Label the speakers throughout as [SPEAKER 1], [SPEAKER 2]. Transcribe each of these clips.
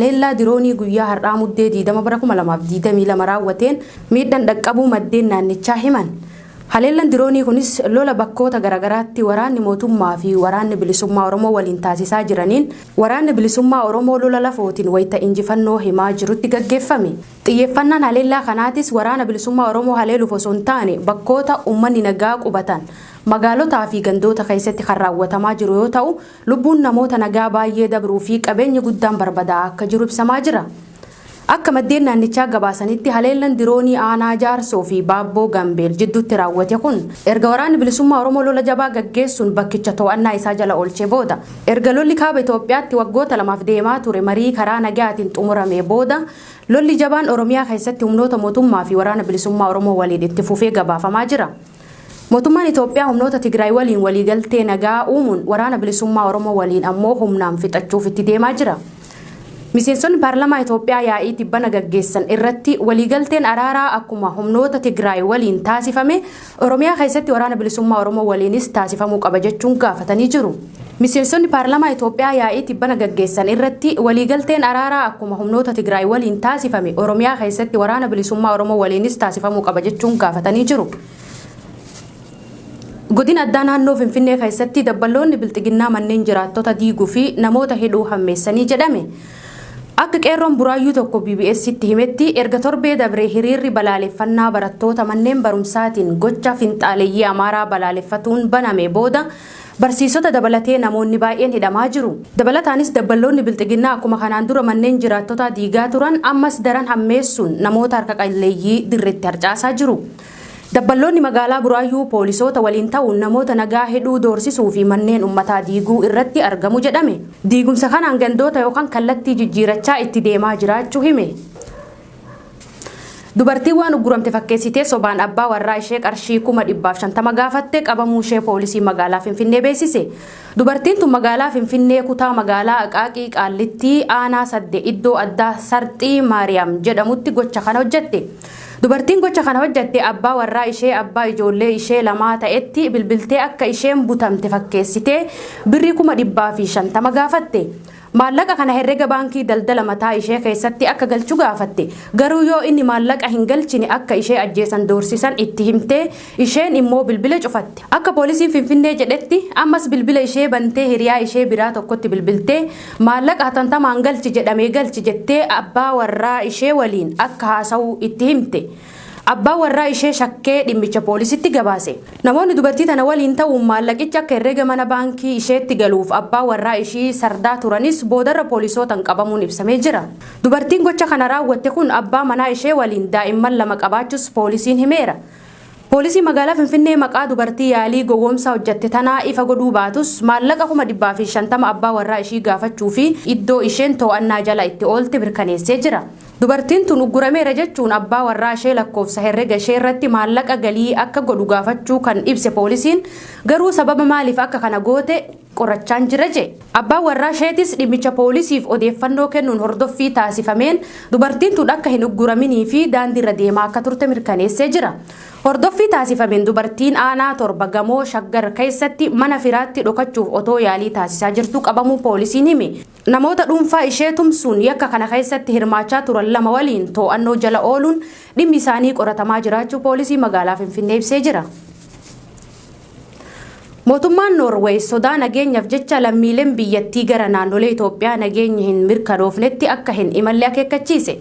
[SPEAKER 1] Haleellaa diroonii guyyaa har'aa Muddee 20 bara 2022 raawwateen miidhaan dhaqqabuu maddeen naannichaa himan. Haleellaan diroonii kunis lola bakkoota garaagaraatti waraanni mootummaa fi waraanni bilisummaa Oromoo waliin taasisaa jiraniin waraanni bilisummaa Oromoo lola lafootiin wayita injifannoo himaa jirutti gaggeeffame. Xiyyeeffannaan haleellaa kanaatis waraana bilisummaa Oromoo haleeluuf osoo hin taane bakkoota uummanni nagaa qubatan magaalotaa fi gandoota keessatti kan raawwatamaa jiru yoo ta'u, lubbuun namoota nagaa baay'ee dabruu fi qabeenyi guddaan barbadaa'aa akka jiru ibsamaa jira. Akka maddeen naannichaa gabaasanitti haleellaan diroonii aanaa Jaarsoo fi Baabboo Gambeel jidduutti raawwate kun erga waraanni bilisummaa Oromoo lola jabaa gaggeessuun bakkicha to'annaa isaa jala oolchee booda. Erga lolli kaaba Itoophiyaatti waggoota lamaaf deemaa ture marii karaa nagaatiin xumurame booda lolli jabaan Oromiyaa keessatti humnoota mootummaa fi waraana bilisummaa Oromoo waliin itti fufee gabaafamaa jira. Mootummaan Itoophiyaa humnoota Tigraay waliin waliigaltee nagaa uumuun waraana bilisummaa Oromoo waliin ammoo humnaan fixachuuf itti deemaa jira. Miseensonni paarlamaa Itoophiyaa yaa'ii tibbana gaggeessan irratti waliigalteen araaraa akkuma humnoota Tigraay waliin taasifame Oromiyaa keessatti waraana bilisummaa Oromoo waliinis taasifamuu qaba jechuun gaafatanii jiru. Miseensonni paarlamaa Itoophiyaa yaa'ii tibbana gaggeessan irratti waliigalteen araaraa akkuma humnoota Tigraay waliin taasifame Oromiyaa keessatti waraana bilisummaa Oromoo waliinis taasifamuu qaba jechuun gaafatanii jiru. Godina addaa naannoo Finfinnee keessatti dabballoonni bilxiginnaa manneen jiraattota diiguu fi namoota hidhuu hammeessanii jedhame. Akka qeerroon buraayyuu tokko BBS'tti himetti erga torbee dabree hiriirri balaaleffannaa barattoota manneen barumsaatiin gocha finxaaleeyyii Amaaraa balaaleffatuun baname booda barsiisota dabalatee namoonni baay'een hidhamaa jiru. Dabalataanis dabballoonni bilxiginnaa akkuma kanaan dura manneen jiraattotaa diigaa turan ammas daran hammeessuun namoota harka qalleeyyii dirreetti harcaasaa jiru. Dabballoonni magaalaa Buraayyuu poolisoota waliin ta'uun namoota nagaa hidhuu doorsisuu fi manneen uummataa diiguu irratti argamu jedhame. Diigumsa kanaan gandoota yookaan kallattii jijjiirachaa itti deemaa jiraachuu hime. Dubartiin waan ugguramte fakkeessitee sobaan abbaa warraa ishee qarshii 150,000 gaafatte qabamuu ishee poolisii magaalaa Finfinnee beeksise. Dubartiin tun magaalaa Finfinnee kutaa magaalaa Aqaaqii Qaallittii aanaa sadde iddoo addaa Sarxii Maariyaam jedhamutti gocha kana hojjette. Dubartiin gocha kana hojjette abbaa warraa ishee abbaa ijoollee ishee lamaa ta'etti bilbiltee akka isheen butamte fakkeessitee birrii 150,000 gaafatte. Maallaqa kana herrega baankii daldala mataa ishee keessatti akka galchu gaafatte. Garuu yoo inni maallaqa hin galchine akka ishee ajjeesan doorsisan itti himtee isheen immoo bilbila cufatte. Akka poolisiin Finfinnee jedhetti ammas bilbila ishee bantee hiriyaa ishee biraa tokkotti bilbiltee maallaqa hatantamaan galchi jedhamee galchi jettee abbaa warraa ishee waliin akka haasa'u itti himte. Abbaan warraa ishee shakkee dhimmicha poolisitti gabaase. Namoonni dubartii tana waliin ta'uun maallaqichi akka herrega mana baankii isheetti galuuf abbaa warraa ishii sardaa turanis boodarra poolisootaan qabamuun ibsamee jira. Dubartiin gocha kana raawwatte kun abbaa manaa ishee waliin daa'imman lama qabaachuus poolisiin himeera. Poolisii magaalaa Finfinnee maqaa dubartii yaalii gowwoomsaa hojjatte tanaa ifa godhuu baatus maallaqa 150,000 abbaa warraa ishii gaafachuu fi iddoo isheen to'annaa jala itti oolte mirkaneessee jira. Dubartiin tun uggurameera jechuun abbaa warraa ishee lakkoofsa herrega ishee irratti maallaqa galii akka godhu gaafachuu kan ibse poolisiin garuu sababa maaliif akka kana goote qorachaan jira je. Abbaan warraa isheetis dhimmicha poolisiif odeeffannoo kennuun hordoffii taasifameen dubartiin tun akka hin ugguraminii fi daandiirra deemaa akka turte mirkaneessee jira. Hordoffii taasifameen dubartiin aanaa torba gamoo shaggar keessatti mana firaatti dhokachuuf otoo yaalii taasisaa jirtu qabamuu poolisiin hime. Namoota dhuunfaa ishee tumsuun yakka kana keessatti hirmaachaa turan lama waliin to'annoo jala ooluun dhimmi isaanii qoratamaa jiraachuu poolisii magaalaa Finfinnee ibsee jira. Mootummaan Noorweey sodaa nageenyaaf jecha lammiileen biyyattii gara naannolee Itoophiyaa nageenyi hin mirkanoofnetti akka hin imalle akeekkachiise.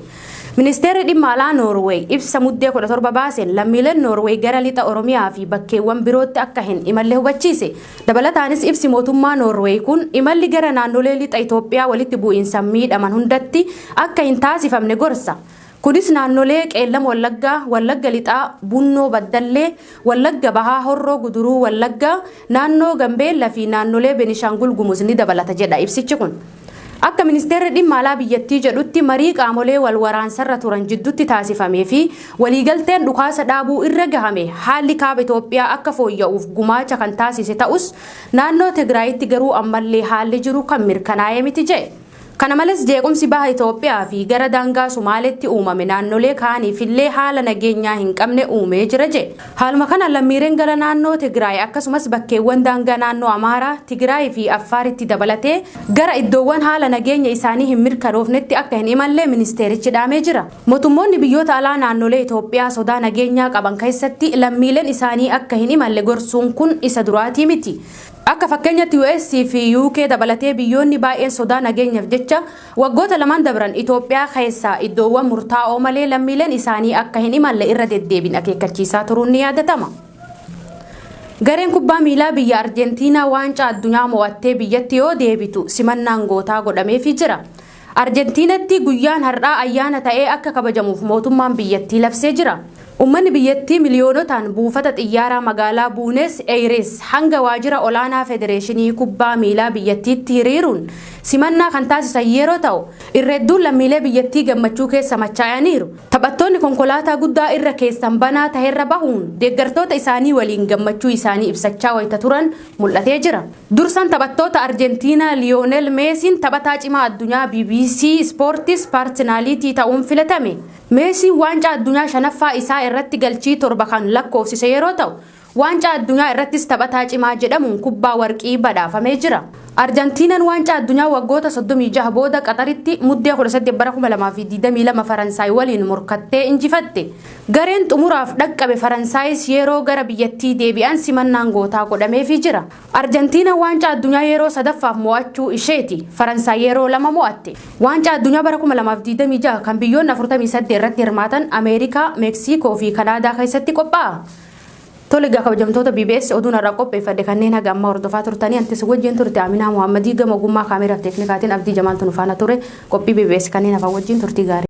[SPEAKER 1] Ministeerri dhimma alaa Noorweey ibsa muddee 17 baaseen lammiileen Noorweey gara lixa Oromiyaa fi bakkeewwan birootti akka hin imalle hubachiise. Dabalataanis ibsi mootummaa Noorweey kun imalli gara naannolee lixa Itoophiyaa walitti bu'iinsaan miidhaman hundatti akka hin taasifamne gorsa. Kunis naannolee Qeellam Wallaggaa, Wallagga Lixaa, Bunnoo Baddallee, Wallagga Bahaa, Horroo Guduruu Wallaggaa, naannoo Gambeella fi naannolee Benishaangul Gumuz ni dabalata jedha ibsichi kun. Akka ministeerri dhimma alaa biyyattii jedhutti marii qaamolee wal waraansarra turan jidduutti taasifamee fi waliigalteen dhukaasa dhaabuu irra gahame haalli kaaba Itoophiyaa akka fooyya'uuf gumaacha kan taasise ta'us naannoo Tigraayitti garuu ammallee haalli jiru kan mirkanaa'ee miti jedhe. Kana malees jeequmsi baha Itoophiyaa fi gara daangaa Sumaaleetti uumame naannolee kaaniifillee haala nageenyaa hin qabne uumee jira jedhe. Haaluma kanaan lammiileen gara naannoo Tigraay akkasumas bakkeewwan daangaa naannoo Amaaraa, Tigraay fi Affaaritti dabalatee gara iddoowwan haala nageenya isaanii hin mirkanoofnetti akka hin imalle ministeerichi dhaamee jira. Mootummoonni biyyoota alaa naannolee Itoophiyaa sodaa nageenyaa qaban keessatti lammiileen isaanii akka hin imalle gorsuun kun isa duraatii miti. Akka fakkeenyatti US fi UK dabalatee biyyoonni baay'een sodaa nageenyaaf jecha waggoota lamaan dabran Itoophiyaa keessaa iddoowwan murtaa'oo malee lammiileen isaanii akka hin imalle irra deddeebiin akeekkachiisaa turuun ni yaadatama. Gareen kubbaa miilaa biyya Arjentiinaa waancaa addunyaa mo'attee biyyatti yoo deebitu simannaan gootaa godhameefii jira. Arjentiinatti guyyaan har'aa ayyaana ta'ee akka kabajamuuf mootummaan biyyattii labsee jira. Uummanni biyyattii miliyoonotaan buufata xiyyaaraa magaalaa Buunes Eeyires hanga waajjira olaanaa federeeshinii kubbaa miilaa biyyattiitti hiriiruun simannaa kan taasisan yeroo ta'u, irra hedduun lammiilee biyyattii gammachuu keessa machaa'aniiru. Taphattoonni konkolaataa guddaa irra keessan banaa ta'erra bahuun deeggartoota isaanii waliin gammachuu isaanii ibsachaa wayita turan mul'atee jira. Dursaan taphattoota Arjentiinaa Liyoonel Meesiin taphataa cimaa addunyaa BBC Sports Personality ta'uun filatame. Meesiin waancaa addunyaa shanaffaa isaa irratti galchii 7 kan lakkoofsise yeroo ta'u, waancaa addunyaa irrattis taphataa cimaa jedhamuun kubbaa warqii badhaafamee jira. Arjentiinaan waancaa addunyaa waggoota 36 booda Qaxaritti Muddee 18 bara 2022 Faransaay waliin morkattee injifatte. Gareen xumuraaf dhaqqabe Faransaayis yeroo gara biyyattii deebi'an simannaan gootaa godhameefii jira. Arjentiinaan waancaa addunyaa yeroo sadaffaaf mo'achuu isheeti. Faransaay yeroo 2 mo'atte. Waancaa addunyaa bara 2026 kan biyyoonni 48 irratti hirmaatan Ameerikaa, Meeksikoo fi Kanaadaa keessatti qophaa'a. Tole egaa kabajamtoota BBS, oduun har'a qopheeffadhe kanneen haga ammaa hordofaa turtanii, antis wajjin turte Aminaa Muhammadii, gama ogummaa kaameeraaf teeknikaatiin Abdii Jamaaltu nu faana ture. Qophii BBS kanneen hafan wajjin turtii gaarii.